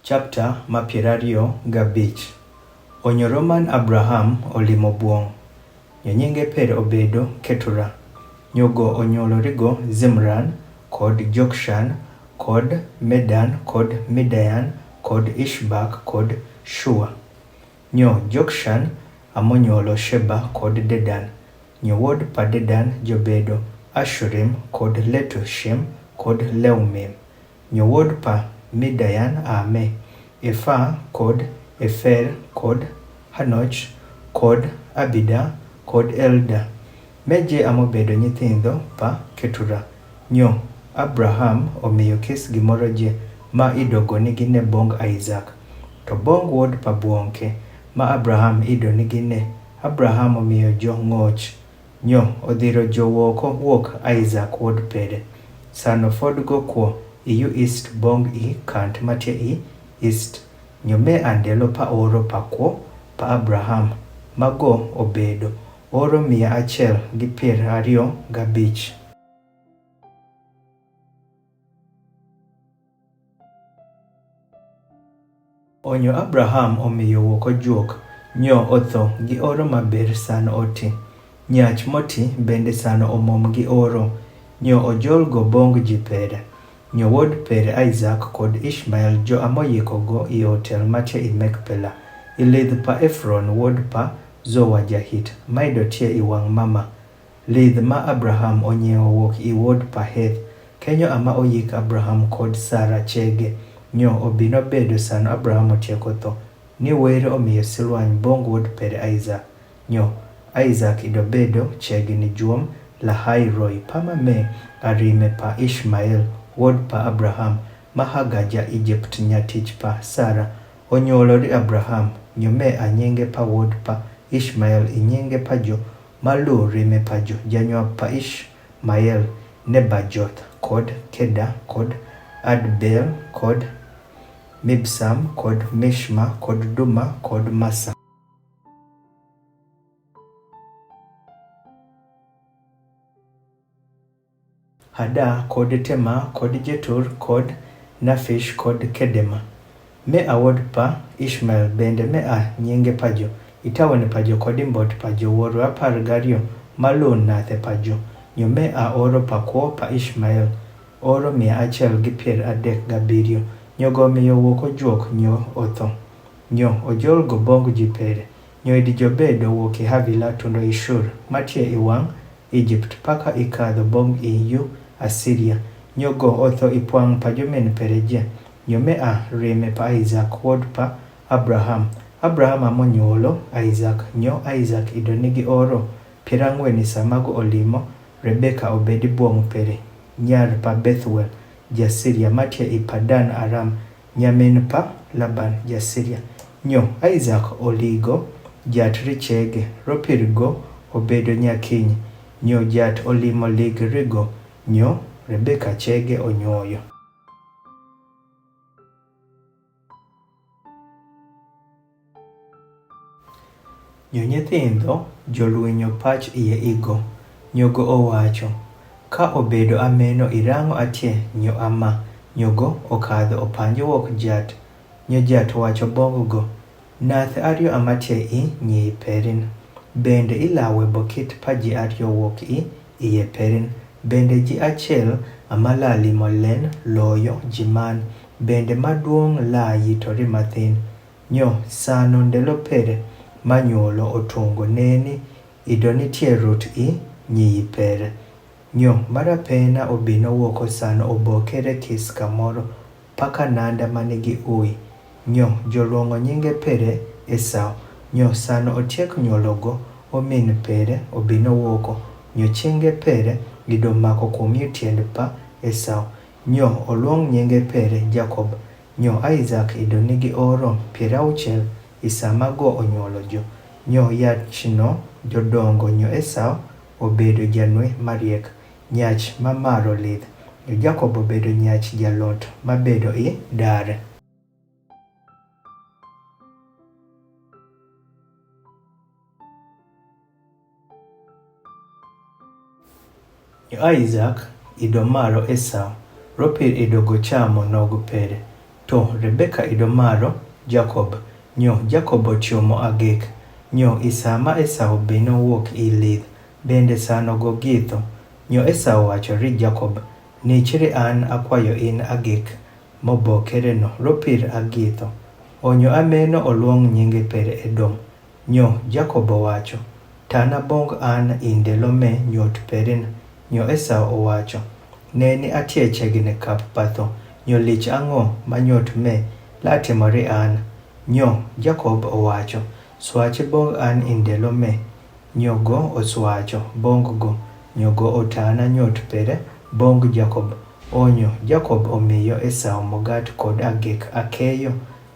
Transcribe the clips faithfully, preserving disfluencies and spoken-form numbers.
Chapter ma piero ariyo gabich. Onyo roman Abraham olimo bwong. Nyo nyinge pere obedo Ketura. Nyogo onyuolo rigo Zimran, kod Jokshan, kod Medan, kod Midayan, kod Ishbak, kod Shua. Nyo Jokshan amonyuolo Sheba kod Dedan. Nyo wuod pa Dedan jobedo Ashurim kod Letushim kod Leumim. Nyo wuod pa Midayan ame Efa kod Efer kod Hanoch kod Abida kod Elda. Meje amobedo nyithindo pa Ketura. Nyo Abraham omiyo kis gimoro je ma idogo nigi ne bong Isaac. To bong wuod pa bwong ke ma Abraham ido nigi ne, Abraham omiyo jo ng'och. Nyo odhiro jo woko wuok Isaac wuod pere. Sano fodgo kwo iyu ist bong i kant matie i ist. Nyo me andelo pa oro pa kwo pa Abraham. Mago obedo oro mia achiel gi piero ariyo gabich. Onyo Abraham omiyo wuok ojuok. Nyo otho gi oro maber sano oti. Nyach moti bende sano omwom gi oro. Nyo ojolgo bong ji pere. Nyo wuod pere Isaac kod Ishmael jo amoyikogo i otel matie i Mekpela. Ilidh pa Efron wuod pa Zoa ja-Hit maidotie i wang' Mama. Lidh ma Abraham onyiewo wuok i wuod pa Heth. Kenyo ama oyik Abraham kod Sara chege. Nyo obino bedo sano Abraham otieko tho. Ni were omiyo silwany bong wuod pere Isaac. Nyo Isaac idobedo chege ni juom Lahai-Roi pa mame arime pa Ishmael wuod pa Abraham ma Hagar ja-Ijipt nyatich pa Sara. Onyuolo ri Abraham. Nyo me a nyinge pa wuod pa Ishmael i nyinge pa jo ma luwo rime pa jo janywap pa Ishmael Nebajoth kod Keda kod Adbeel kod Mibsam kod Mishma kod Duma kod Masa. Hada kod Tema kod Jetur kod Nafish kod Kedema. Me a wuod pa Ishmael bende me a nyinge pa jo, i tawen pa jo kod i mbot pa jo wuoro apar gariyo ma luwo nathe pa jo. Nyo me a oro pa kwo pa Ishmael oro mia achiel gi piero adek gabiriyo. Nyogo omiyo wuok ojuok nyo otho. Nyo ojolgo bong ji pere. Nyo idi jobedo wuok i Havila tundo i Shur matie i wang' Ijipt paka ikadho bong' i yu Asiria. Nyogo otho i pwang' pa jo min pere je. Nyo me a rime pa Isaac wuod pa Abraham. Abraham amonyuolo Isaac. Nyo Isaac ido nigi oro piero ang'wen i sa mago olimo Rebeka obedi bwong' pere, nyar pa Bethuel ja-Siria matie i Padan Aram, nyamin pa Laban ja-Siria. Nyo Isaac oligo jat ri chege, ropirgo obedo nyakiny. Nyo jat olimo lig rigo, nyo Rebeka chege onyuoyo. Nyo nyithindo jolwinyo pach iye igo. Nyogo owacho, ka obedo ameno irango atie nyo ama. Nyogo okadho opanjo wuok jat. Nyo jat wacho bong' go, nath ariyo amatie i nyi perin. Bende ilawe bokit pa ji ariyo wuok i iye perin. Bende ji achiel ama lalimo len loyo ji man. Bende maduong' la yitori mathin. Nyo sano ndelo pere manyuolo otungo neni ido nitie rut i nyiyi pere. Nyo marapena obino wuoko sano obokere kis kamoro paka nanda manigi ui. Nyo joluongo nyinge pere Esau. Nyo sano otiek nyuologo omin pere obino wuoko. Nyo chinge pere ido mako kuom yu tiend pa Esau. Nyo oluong nyinge pere Jakob. Nyo Isaac ido nigi oro piero auchiel i sa mago onyuolo jo. Nyo yachno jodongo nyo Esau obedo janwe mariek, nyach mamaro lidh. Nyo Jakob obedo nyach jalot mabedo i dare. Nyo Isaac ido maro Esau, ropir ido gochamo nogo pere. To Rebeka ido maro Jakob, nyo Jakob otiumo agek. Nyo i sa ma Esau bino wok i lidh, bende sano go githo. Nyo Esau wacho ri Jakob, Nichiri an akwayo in agek, mobo kereno ropir agitho. Onyo ameno oluong nyinge pere Edom. Nyo Jakob owacho, Tana bong an indelo me nyot peren. Nyo Esau owacho, Neni atie chegine kap patho, nyo lich ango manyot me latimori an? Nyo Jakob owacho, Swachi bong an indelo me. Nyo go oswacho bong go, nyo go otana nyot pere bong Jakob. Onyo Jakob omiyo Esau mogat kod agek akeyo.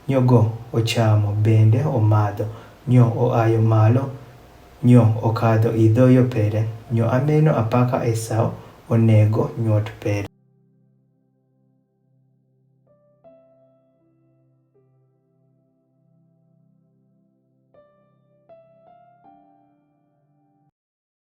Nyo go ochamo bende omadho, nyo oayo malo, nyo okadho idhoyo pere. Nyo ameno apaka Esau onego nyot pere.